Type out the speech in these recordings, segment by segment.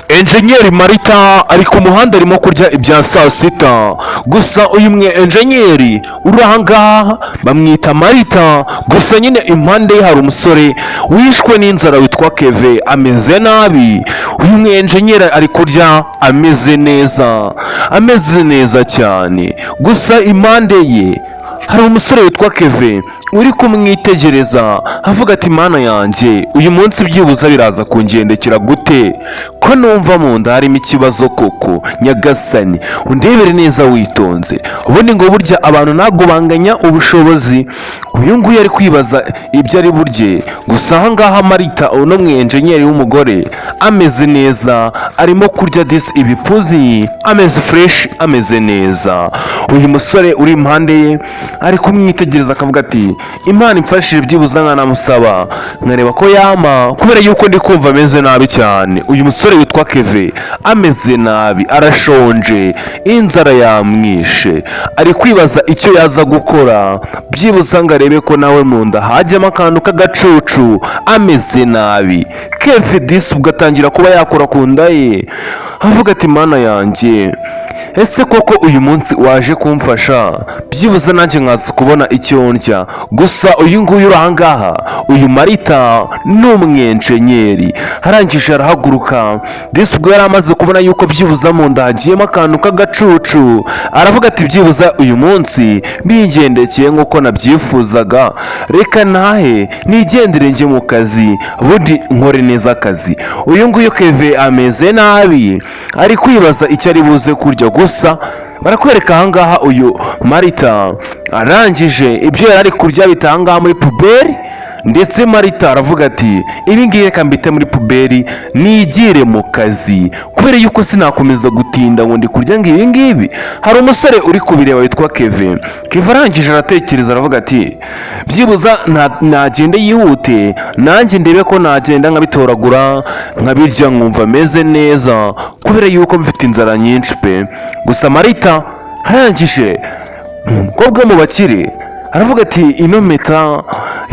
Enjenyeri Marita ari ku muhanda, arimo kurya ibya saa sita. Gusa uyu mwe enjenyeri uri aha ngaha bamwita Marita. Gusa nyine impande ye hari umusore wishwe n'inzara witwa Keve, ameze nabi. Uyu mwe enjenyeri ari kurya ameze neza, ameze neza cyane. Gusa impande ye hari umusore witwa Keve uri kumwitegereza, avuga ati: "Mana yanjye, uyu munsi byibuze biraza kungendekera gute, ko numva mu nda harimo ikibazo koko? Nyagasani, undebere neza witonze." Ubundi ngo burya abantu ntabwo banganya ubushobozi. Uyu nguyu ari kwibaza ibyo ari burye. Gusa aha ngaha Marita, uno mwenjenyeri w'umugore, ameze neza, arimo kurya disi ibipuzi, ameze fresh, ameze neza. Uyu musore uri impande ye ari kumwitegereza, akavuga ati: "Imana imfashije byibuze nkanamusaba, nkareba ko yama, kubera yuko ndi kumva ameze nabi cyane." Uyu musore witwa Keve ameze nabi, arashonje, inzara yamwishe, ari kwibaza icyo yaza gukora byibuze ngo arebe ko nawe mu nda hajyamo akantu k'agacucu. Ameze nabi Keve disi, ubwo atangira kuba yakora ku nda ye, avuga ati: "Mana yanjye, ese koko uyu munsi waje kumfasha byibuze nanjye nkaza kubona icyo ndya?" Gusa uyu nguyu uri aha ngaha, uyu Marita, ni umwenjenyeri. Arangije arahaguruka disi, ubwo yari amaze kubona yuko byibuze mu nda hagiyemo akantu k'agacucu, aravuga ati: "Byibuze uyu munsi bingendekeye nk'uko nabyifuzaga, reka ntahe nigendere njye mu kazi, ubundi nkore neza akazi." Uyu nguyu Keve ameze nabi, ari kwibaza icyo ari buze kurya. Gusa barakwereka ahangaha uyu Marita arangije ibyo yari ari kurya bita muri poubelle. Ndetse Marita aravuga ati: "Ibi ngibi reka mbite muri poubelle, nigire mu kazi, kubera yuko sinakomeza gutinda ngo ndi kurya ngo ibi ngibi." Hari umusore uri kubireba witwa Keve. Keve arangije aratekereza, aravuga ati: "Byibuza nagende yihute, nanjye ndebe ko nagenda nkabitoragura, nkabirya, nkumva ameze neza, kubera yuko mfite inzara nyinshi pe." Gusa Marita arangije, umukobwa wo mu bakire, aravuga ati: "Ino mpeta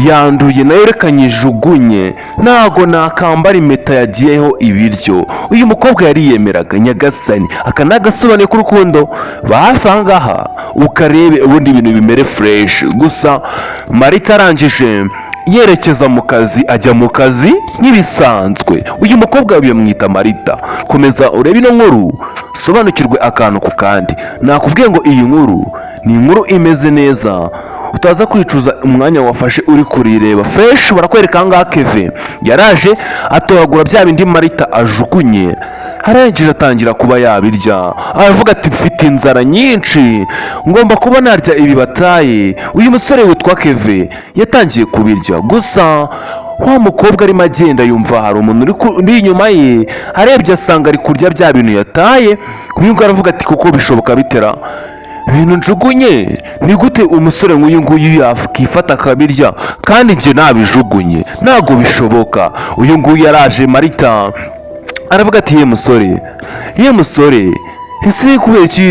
yanduye nayo, reka nyijugunye, ntago nakambara impeta yagiyeho ibiryo." Uyu mukobwa yariyemeraga. Nyagasani, aka ni agasobanuye k'urukundo. Ba hafi aha ngaha ukarebe, ubundi ibintu bimere fresh. Gusa Marita arangije yerekeza mu kazi, ajya mu kazi nk'ibisanzwe. Uyu mukobwa bamwita Marita. Komeza urebe ino nkuru, sobanukirwe akantu ku kandi. Nakubwiye ngo iyi nkuru ni inkuru imeze neza, utaza kwicuza umwanya wafashe uri kurireba fresh. Barakwereka aha ngaha Keve yaraje atoragura bya bindi Marita ajugunye, arangije atangira kuba yabirya, aravuga ati: "Mfite inzara nyinshi, ngomba kuba narya ibi bataye." Uyu musore witwa Keve yatangiye kubirya. Gusa wa mukobwa arimo agenda, yumva hari umuntu uri inyuma ye. Arebye asanga ari kurya bya bintu yataye. Uyu nguyu aravuga ati: "Kuko bishoboka bitera ibintu njugunye, ni gute umusore nk'uyu nguyu yakifata akabirya kandi njye nabijugunye? Ntabwo bishoboka." Uyu nguyu yaraje Marita, aravuga ati: "Ye musore, ye musore, ese kubera iki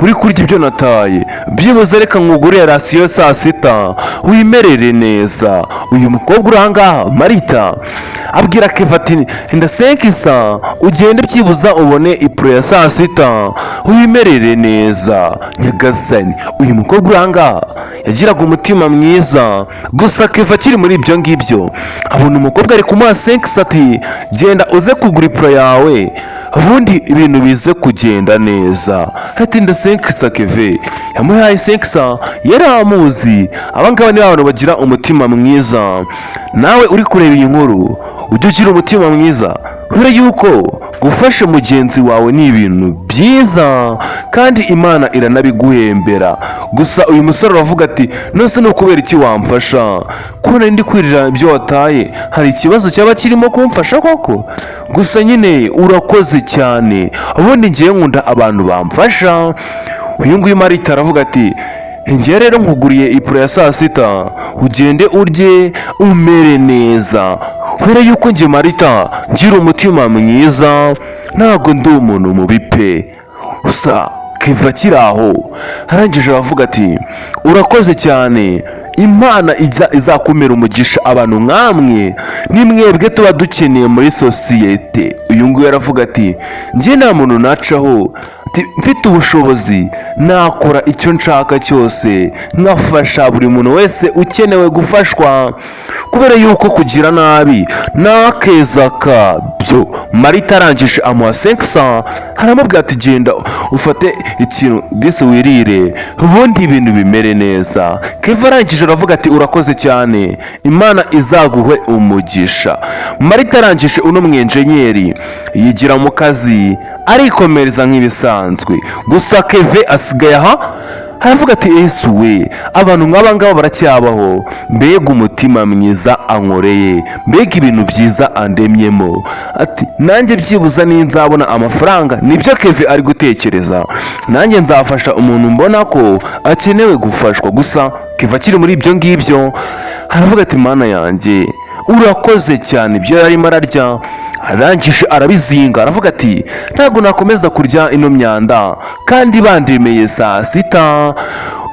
uri kurya ibyo nataye? Byibuze reka nkugurire ration saa sita, wimerere neza." Uyu mukobwa uri aha ngaha Marita abwira Keva ati: "Enda 500, ugende byibuza ubone ipuro ya saa sita, wimerere neza." Nyagasani, uyu mukobwa uri aha ngaha yagiraga umutima mwiza. Gusa Keva akiri muri ibyo ngibyo, abona umukobwa ari kumuha 500, ati: "Genda uze kugura ipuro yawe, ubundi ibintu bize kugenda neza." Ati: "Nda 500." Keve yamuhaye 500, yari amuzi. Abangaba ni abantu bagira umutima mwiza. Nawe uri kureba iyi nkuru, ujye ugira umutima mwiza, kubera yuko gufasha mugenzi wawe ni ibintu byiza kandi Imana iranabiguhembera. Gusa uyu musore aravuga ati: "Nose ni ukubera iki wamfasha, ko nari ndi kwirira ibyo wataye? Hari ikibazo cyaba kirimo kumfasha koko? Gusa nyine urakoze cyane, ubundi ngiye nkunda abantu bamfasha." Uyu nguyu Marita aravuga ati: "Ngiye rero nkuguriye ipuro ya saa sita, ugende urye umere neza, kubera yuko njye Marita ngira umutima mwiza, ntabwo ndi umuntu mubi pe." Gusa Keva akiri aho, arangije aravuga ati: "Urakoze cyane." Imana ijya izakumira umugisha. Abantu nkamwe ni mwebwe tuba dukeneye muri sosiyete. Uyu nguyu aravuga ati: "Njye nta muntu nacaho." Ati: "Mfite ubushobozi nakora icyo nshaka cyose, nkafasha buri muntu wese ukenewe gufashwa, kubera yuko kugira nabi nta keza kabyo." Marita arangije amuha 500, aramubwira ati: "Genda ufate ikintu disi wirire, ubundi ibintu bimere neza." Keva arangije aravuga ati: "Urakoze cyane, Imana izaguhe umugisha." Marita arangije, uno mwenjenyeri yigira mu kazi, arikomereza nk'ibisanzwe. Gusa Keve asigaye aha, aravuga ati: "Ese we, abantu nk'aba ngaba baracyabaho? Mbega umutima mwiza ankoreye, mbega ibintu byiza andemyemo!" Ati: "Nanjye byibuza ninzabona amafaranga," nibyo Keve ari gutekereza, "nanjye nzafasha umuntu mbona ko akenewe gufashwa." Gusa Keve akiri muri ibyo ngibyo, aravuga ati: "Mana yanjye, urakoze cyane." Ibyo yarimo ararya arangije arabizinga, aravuga ati: "Ntabwo nakomeza kurya ino myanda kandi bandemeye saa sita."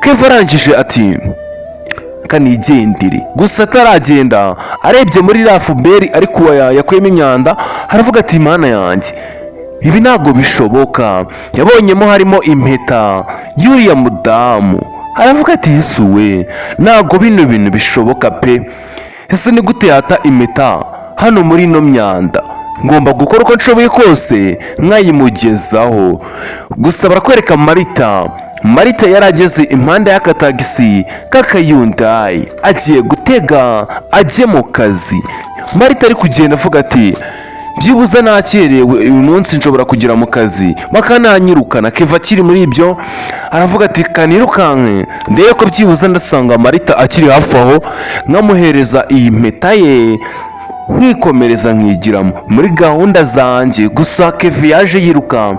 Keva arangije ati: "Kanigendere." Gusa ataragenda, arebye muri rafuberi ariko yakuyemo imyanda, aravuga ati: "Mana yanjye, ibi ntabwo bishoboka." Yabonyemo harimo impeta y'uriya mudamu, aravuga ati: "Yesu we, ntabwo bino bintu bishoboka pe! Ese ni gute yata impeta hano muri ino myanda? Ngomba gukora uko nshoboye kose nkayimugezaho." Gusa barakwereka Marita. Marita yari ageze impande y'akatagisi k'akayundayi, agiye gutega ajye mu kazi. Marita ari kugenda avuga ati: "Byibuze nakerewe uyu munsi, nshobora kugera mu kazi bakananyirukana." Keva akiri muri ibyo, aravuga ati: "Kanirukanke ndebe ko byibuze ndasanga Marita akiri hafi aho, nkamuhereza iyi mpeta ye, nkikomereza nkigiramo muri gahunda zanjye." Gusa Keve yaje yiruka,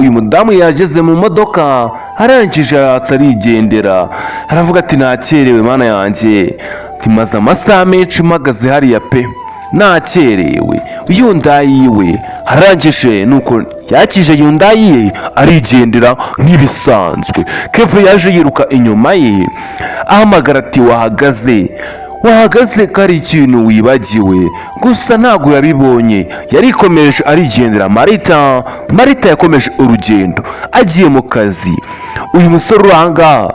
uyu mudamu yageze mu modoka, arangije aratsa arigendera. Aravuga ati: "Nakerewe, Mana yanjye." Timaze amasaha menshi mpagaze hariya pe, nakerewe. Yundayi yiwe arangije nuko yakije Yundayi ye, arigendera nk'ibisanzwe. Keve yaje yiruka inyuma ye, ahamagara ati: "Wahagaze, wahagaze, ko ari ikintu wibagiwe?" Gusa ntabwo yabibonye, yarikomeje arigendera. Marita yakomeje urugendo agiye mu kazi. Uyu musore uri aha ngaha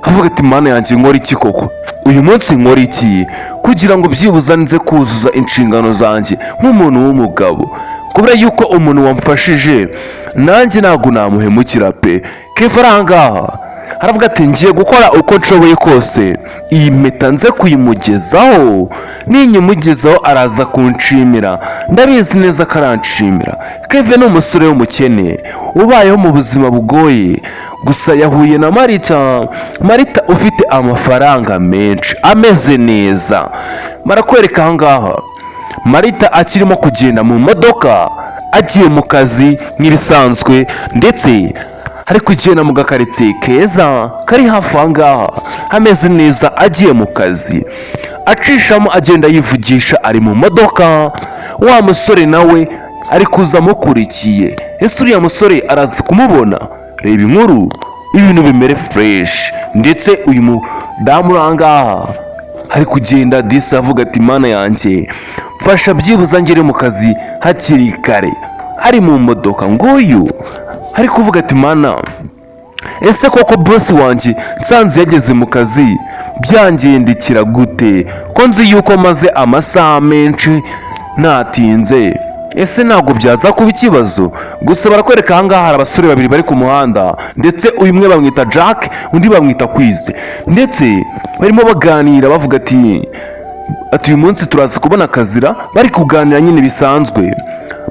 avuga ati: "Mana yanjye, nkora iki koko uyu munsi? Nkora iki kugira ngo byibuze nze kuzuza inshingano zanjye nk'umuntu w'umugabo? Kubera yuko umuntu wamfashije nanjye ntabwo namuhemukira pe." Keva ari aha ngaha aravuga ati: "Ngiye gukora uko nshoboye kose iyi mpeta nze kuyimugezaho. Ninyimugezaho araza kunshimira, ndabizi neza ko aranshimira." Keve ni umusore w'umukene ubayeho mu buzima bugoye. Gusa yahuye na Marita, Marita ufite amafaranga menshi, ameze neza. Barakwereka aha ngaha Marita akirimo kugenda mu modoka agiye mu kazi nk'ibisanzwe, ndetse ari kugenda mu gakaritsiye keza kari hafi aha ngaha, hameze neza, agiye mu kazi, acishamo agenda yivugisha ari mu modoka. Wa musore nawe ari kuza amukurikiye. Ese uriya musore araza kumubona? Reba inkuru, ibintu bimere fresh. Ndetse uyu mudamu uri aha ngaha ari kugenda disi avuga ati: "Mana yanjye, mfasha byibuze ngere mu kazi hakiri kare." Ari mu modoka nguyu ari kuvuga ati: "Mana, ese koko boss wanjye nsanze yageze mu kazi byangendekera gute, ko nzi yuko maze amasaha menshi natinze? Ese ntabwo byaza kuba ikibazo?" Gusa barakwereka ahangaha hari abasore babiri bari ku muhanda, ndetse uyu umwe bamwita Jack, undi bamwita Kwize. Ndetse barimo baganira bavuga ati: "Uyu munsi turaza kubona akazira." Bari kuganira nyine bisanzwe.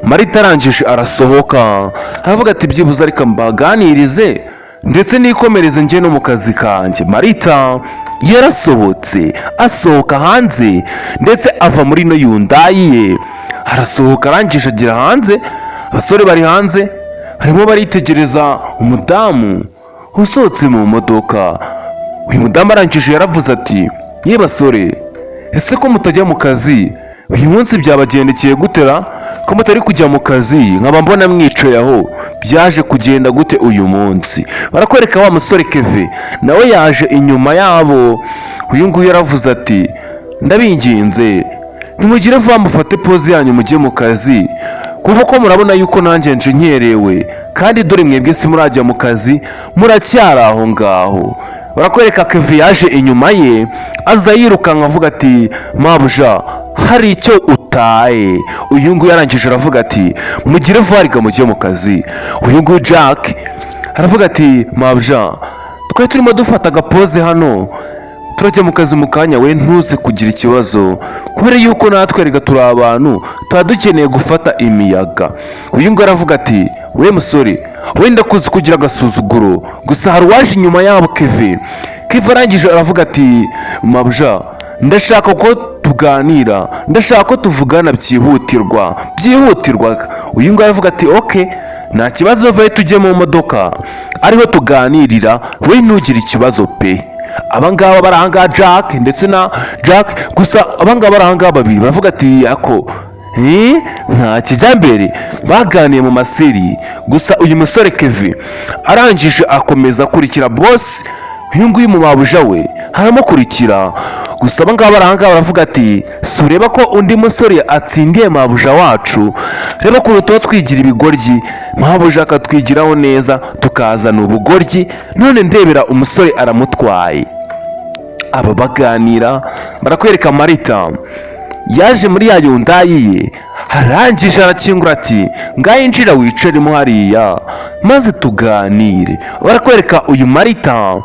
Marita arangije arasohoka, aravuga ati: "Byibuze ariko mbaganirize ndetse nikomereze njye no mu kazi kanjye." Marita yarasohotse, asohoka hanze, ndetse ava muri ino Yundayi ye, arasohoka, arangije agera hanze. Abasore bari hanze barimo baritegereza umudamu usohotse mu modoka. Uyu mudamu arangije yaravuze ati: "Ye basore, ese ko mutajya mu kazi uyu munsi, byabagendekeye gutera ko mutari kujya mu kazi, nkaba mbona mwicaye aho? Byaje kugenda gute uyu munsi? Barakwereka wa musore Keve nawe yaje inyuma yabo. Uyu nguyu yaravuze ati: "Ndabinginze, ntimugire vuba, mufate pause yanyu mujye mu kazi, kuko murabona yuko nanjye nje nkerewe, kandi dore mwebwe simurajya mu kazi, muracyari aho ngaho." Barakwereka Keve yaje inyuma ye, aza yirukanka avuga ati: "Mabuja, hari icyo utaye." Uyu nguyu yarangije aravuga ati: "Mugire vuba reka mujye mu kazi." Uyu nguyu Jack aravuga ati: "Mabuja, twari turimo dufata agapause hano, turajya mu kazi mu kanya, we ntuze kugira ikibazo, kubera yuko natwe reka turi abantu, tuba dukeneye gufata imiyaga." Uyu nguyu aravuga ati: "We musore, wenda kuzi kugira agasuzuguro." Gusa hari uwaje inyuma yabo, Keve. Keve arangije aravuga ati: "Mabuja, ndashaka ko tuganira, ndashaka ko tuvugana byihutirwa, byihutirwa." Uyu nguyu aravuga ati: "Okay, nta kibazo, vayo tujye mu modoka ariho tuganirira, we ntugire ikibazo pe." Abangaba bari ahangaha, Jack ndetse na Jack, gusa abangaba bari ahangaha babiri baravuga ati: "Ako nta kijyambere." Baganiye mu maseri. Gusa uyu musore Keve arangije akomeza akurikira boss. Uyu nguyu mu mabuja we aramukurikira. Gusa abangaba bari ahangaha baravuga ati: "Si ureba ko undi musore atsindiye mabuja wacu? Reba ukuntu tuba twigira ibigoryi, mabuja akatwigiraho neza, tukazana ubugoryi, none ndebera umusore aramutwaye." Aba baganira, barakwereka Marita yaje muri ya Hyundai ye, arangije arakingura ati: "Ngaho injira wicaremo hariya maze tuganire." Barakwereka uyu Marita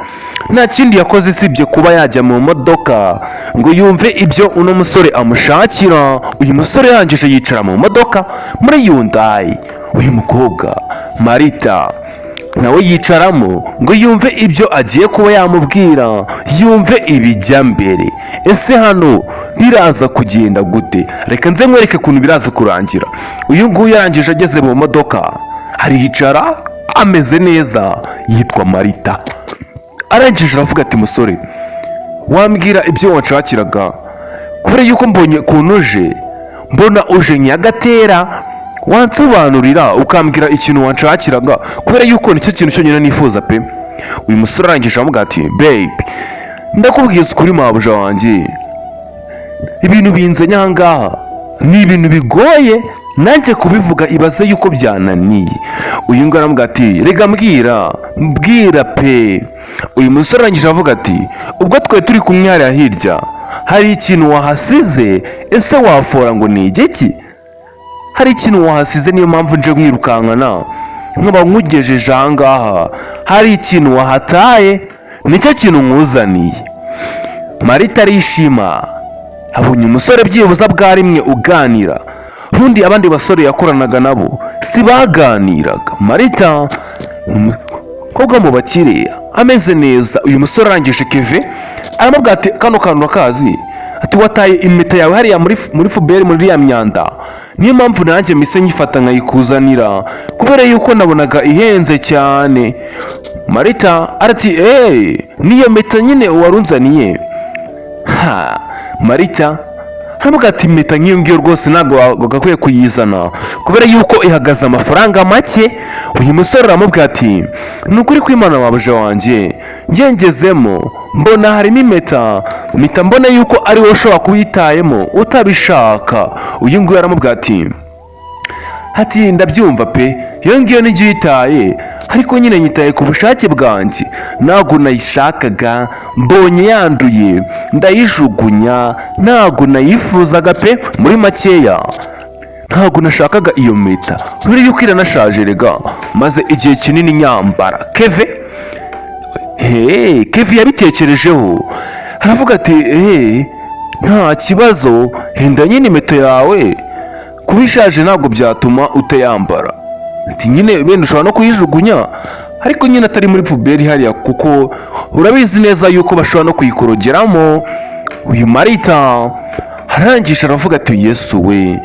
nta kindi yakoze usibye kuba yajya mu modoka ngo yumve ibyo uno musore amushakira. Uyu musore yarangije yicara mu modoka muri Hyundai, uyu mukobwa Marita nawe yicaramo ngo yumve ibyo agiye kuba yamubwira, yumve ibijya mbere. Ese hano biraza kugenda gute? Reka nze nkwereke ukuntu biraza kurangira. Uyu nguyu yarangije ageze mu modoka arihicara ameze neza, yitwa Marita. Arangije aravuga ati: "Musore, wambwira ibyo wanshakiraga? Kubera yuko mbonye ukuntu uje, mbona uje nyagatera, wansobanurira ukambwira ikintu wanshakiraga, kubera yuko nicyo kintu cyonyine nifuza pe." Uyu musore arangije aramubwira ati: "Babe, ndakubwiza ukuri, mabuja wanjye, ibintu binzanye aha ngaha ni ibintu bigoye nanjye kubivuga, ibaze yuko byananiye." Uyu nguyu aramubwira ati: "Rega mbwira, mbwira pe." Uyu musore arangije avuga ati: "Ubwo twari turi kumwe hariya hirya, hari ikintu wahasize. Ese wafora ngo ni igiki? Hari ikintu wahasize, niyo mpamvu nje mwirukankana nkaba nkugejeje aha ngaha. Hari ikintu wahataye, nicyo kintu nkuzaniye." Marita arishima, abonye umusore byibuze bwa rimwe uganira. Ubundi abandi basore yakoranaga nabo si baganiraga. Marita ni umukobwa mu bakire, ameze neza. Uyu musore arangije, Keve, aramubwira ati: "Kano kantu urakazi?" Ati: "Wataye impeta yawe hariya muri poubelle, muri iriya myanda, niyo mpamvu nanjye mise nyifata nkayikuzanira, kubera yuko nabonaga ihenze cyane." Marita arati: "Eee, niyo mpeta nyine warunzaniye?" Ha, Marita aravuga ati: "Impeta nk'iyo ngiyo rwose ntabwo wagakwiye kuyizana, kubera yuko ihagaze amafaranga make." Uyu musore aramubwira ati: "Ni ukuri kw'Imana, mabuja wanjye, ngengezemo mbona harimo impeta, mpita mbona yuko ari wowe ushobora kuyitayemo utabishaka." Uyu nguyu aramubwira ati: "Ndabyumva pe, iyo ngiyo nijya uyitaye, ariko nyine nyitaye ku bushake bwanjye, ntabwo nayishakaga, mbonye yanduye ndayijugunya, ntabwo nayifuzaga pe. Muri makeya ntabwo nashakaga iyo mpeta, kubera yuko iranashaje rega, maze igihe kinini nyambara." Keve, he, Keve yabitekerejeho aravuga ati: "Eee, nta kibazo, henda nyine impeta yawe, kuba ishaje ntabwo byatuma utayambara." Ati: "Nyine wenda ushobora no kuyijugunya, ariko nyine atari muri poubelle hariya, kuko urabizi neza yuko bashobora no kuyikorogeramo." Uyu Marita arangije aravuga ati: "Yesu we,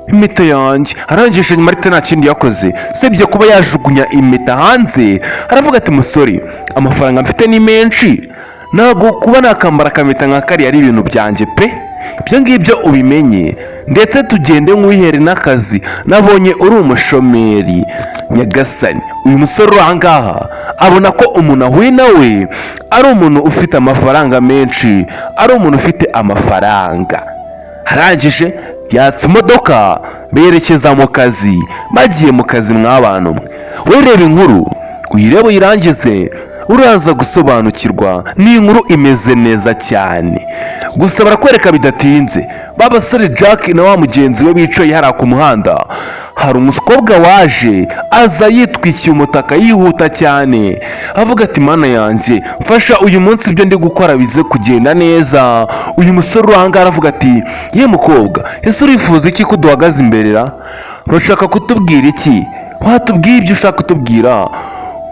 impeta yanjye!" Arangije Marita nta kindi yakoze usibye kuba yajugunya impeta hanze. Aravuga ati: "Musore, amafaranga mfite ni menshi, ntabwo kuba nakambara akameta nka kariya ari ibintu byanjye pe, ibyo ngibyo ubimenye." Ndetse tugende nk'uwihere n'akazi, nabonye uri umushomeri." Nyagasani, uyu musore uri aha ngaha abona ko umuntu ahuye nawe ari umuntu ufite amafaranga menshi, ari umuntu ufite amafaranga. Arangije yatsa imodoka, berekeza mu kazi. Bagiye mu kazi mw'abantu mwe. We reba inkuru, uyirebe uyirangize, uraza gusobanukirwa. Ni inkuru imeze neza cyane. Gusa barakwereka bidatinze ba basore Jack na wa mugenzi we bicaye hariya ku muhanda. Hari umukobwa waje, aza yitwikiye umutaka, yihuta cyane, avuga ati: "Mana yanjye, mfasha uyu munsi ibyo ndi gukora bize kugenda neza." Uyu musore uri ahangaha aravuga ati: "Ye mukobwa, ese urifuza iki ko duhagaze imbere ra? Urashaka kutubwira iki? Watubwiye ibyo ushaka kutubwira?"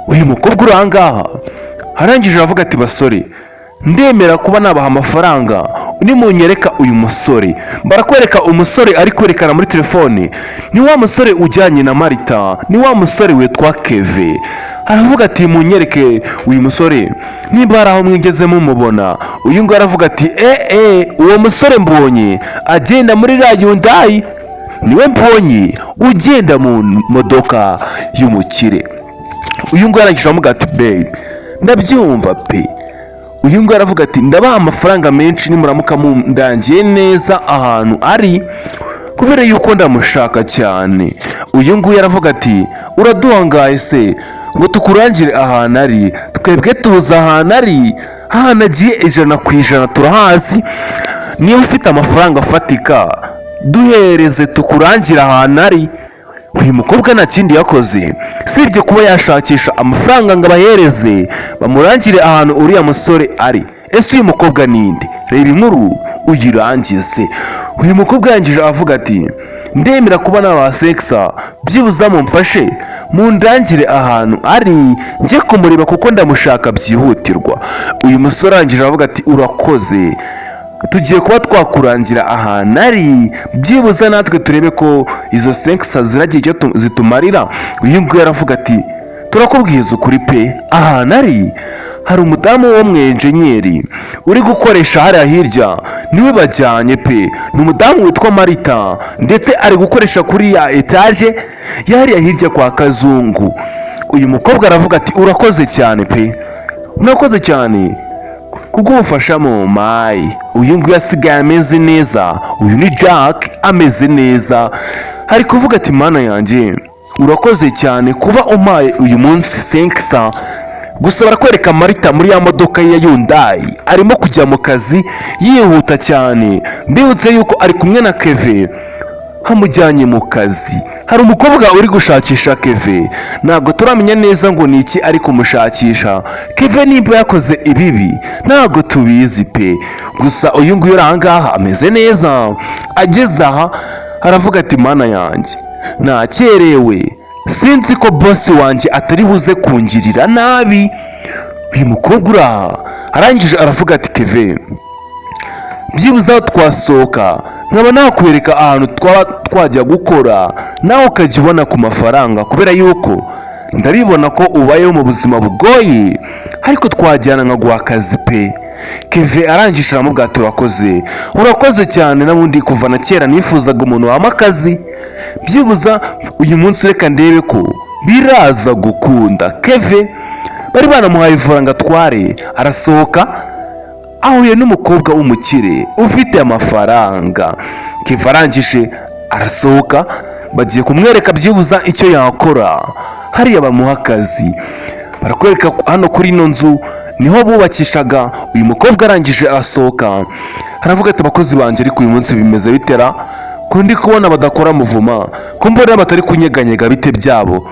Uyu mukobwa uri ahangaha arangije aravuga ati: "Basore, ndemera kuba nabaha amafaranga nimunyereka uyu musore." Barakwereka umusore ari kwerekana muri telefone, ni wa musore ujyanye na Marita, ni wa musore witwa Keve. Aravuga ati: "Munyereke uyu musore nimba hari aho mwigeze mumubona." Uyu nguyu aravuga ati: "Ee, uwo musore mbonye agenda muri iriya Hyundai, niwe mbonye ugenda mu modoka y'umukire." Uyu nguyu arangije aravuga ati: "Babe, ndabyumva pe." Uyu nguyu aravuga ati: "Ndabaha amafaranga menshi nimuramuka mundangiye neza ahantu ari, kubera yuko ndamushaka cyane." Uyu nguyu aravuga ati: "Uraduhangaye se ngo tukurangire ahantu ari? Twebwe tuzi ahantu ari, ahantu agiye 100% turahazi. Niba ufite amafaranga afatika, duhereze tukurangire ahantu ari." Uyu mukobwa nta kindi yakoze usibye kuba yashakisha amafaranga ngo abahereze, bamurangire ahantu uriya musore ari. Ese uyu mukobwa ninde? Reba inkuru uyirangize. Uyu mukobwa yangije avuga ati: "Ndemera kuba naba sekisa, byibuze mumfashe mundangire ahantu ari, njye kumureba kuko ndamushaka byihutirwa." Uyu musore arangije aravuga ati: "Urakoze, tugiye kuba twakurangira ahantu ari, byibuze natwe turebe ko izo sekisa ziragira icyo zitumarira." Uyu nguyu aravuga ati: "Turakubwiza ukuri pe, ahantu ari hari umudamu w'umwenjenyeri uri gukoresha hariya hirya, niwe bajyanye pe. Ni umudamu witwa Marita, ndetse ari gukoresha kuri ya etaje yariya hirya kwa Kazungu." Uyu mukobwa aravuga ati: "Urakoze cyane pe, urakoze cyane kubw'ubufasha mu mayi." Uyu nguyu asigaye ameze neza. Uyu ni Jack, ameze neza, ari kuvuga ati: "Mana yanjye, urakoze cyane kuba umpaye uyu munsi senkisa." Gusa barakwereka Marita muri ya modoka ye ya Hyundai, arimo kujya mu kazi yihuta cyane. Mbibutse yuko ari kumwe na Keve, hamujyanye mu kazi. Hari umukobwa uri gushakisha Keve, ntabwo turamenya neza ngo ni iki ari kumushakisha. Keve nimba yakoze ibibi ntabwo tubizi pe. Gusa uyu nguyu uri ahangaha ameze neza. Ageze aha aravuga ati: "Mana yanjye, nakerewe, sinzi ko bosi wanjye atari buze kungirira nabi." Uyu mukobwa uri aha arangije aravuga ati: "Keve, byibuze aho twasohoka nkaba nakwereka ahantu twaba twajya gukora, nawe ukajya ubona ku mafaranga, kubera yuko ndabibona ko ubayeho mu buzima bugoye, ariko twajyana nkaguha akazi pe." Keve arangije aramubwira ati: "Urakoze, urakoze cyane. N'ubundi kuva na kera nifuzaga umuntu wampa akazi. Byibuza uyu munsi reka ndebe ko biraza gukunda." Keve bari banamuhaye ifaranga atware, arasohoka, ahuye n'umukobwa w'umukire ufite amafaranga. Keve arangije arasohoka, bagiye kumwereka byibuza icyo yakora hariya bamuha akazi. Barakwereka hano kuri ino nzu niho bubakishaga. Uyu mukobwa arangije arasohoka, aravuga ati: "Abakozi banjye, ariko uyu munsi bimeze bitera ko ndi kubona badakora muvuma, ko mbona batari kunyeganyega, bite byabo?"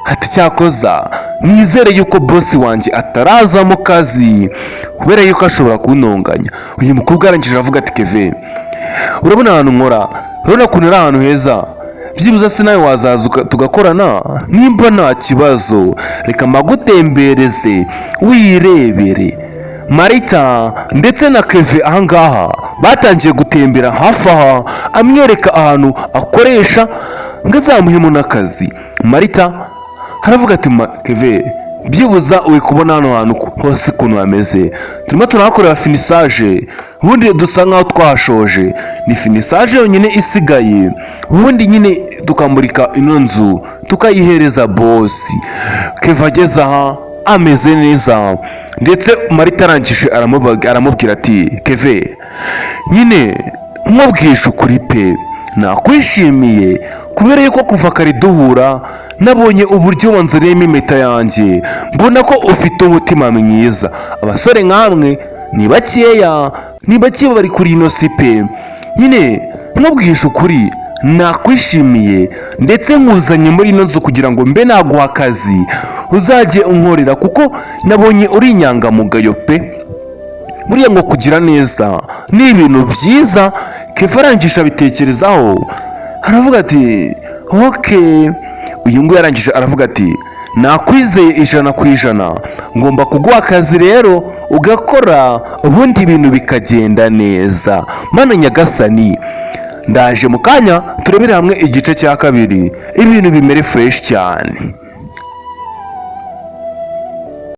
Ati: "Cyakoza nizere yuko bosi wanjye ataraza mu kazi, kubera yuko ashobora kuntonganya." Uyu mukobwa arangije aravuga ati: "Keve, urabona ahantu nkora, urabona ukuntu ari ahantu heza. Byibuze se nawe wazaza tugakorana? Nimba nta kibazo, reka mbagutembereze wirebere." Marita ndetse na Keve ahangaha batangiye gutembera hafi aha, amwereka ahantu akoresha ngo azamuhemo n'akazi. Marita aravuga ati: "Keve, Byibuza uri kubona hano hantu hose ukuntu hameze, turimo turahakorera finissage, ubundi dusa nkaho twahashoje. Ni finissage yonyine isigaye, ubundi nyine tukamurika ino nzu, tukayihereza boss. Keva ageze aha ameze neza, ndetse Marita arangije aramubwira ati: "Keve, nyine nkubwishe ukuri pe, nakwishimiye kubera yuko kuva kare duhura nabonye uburyo wanzaniyemo impeta yanjye, mbona ko ufite umutima mwiza. Abasore nkamwe ni bakeya, ni bake bari kuri ino si pe. Nyine nkubwishe ukuri, nakwishimiye, ndetse nkuzanye muri ino nzu kugira ngo mbe naguha akazi uzajye unkorera, kuko nabonye uri inyangamugayo pe. Buriya ngo kugira neza ni ibintu byiza." Keva arangije abitekerezaho, aravuga ati: "Okay." Uyu nguyu arangije aravuga ati: "Nakwizeye 100%, ngomba kuguha akazi rero ugakora, ubundi ibintu bikagenda neza." Mana nyagasani, ndaje mu kanya turebere hamwe igice cya kabiri, ibintu bimere fresh cyane.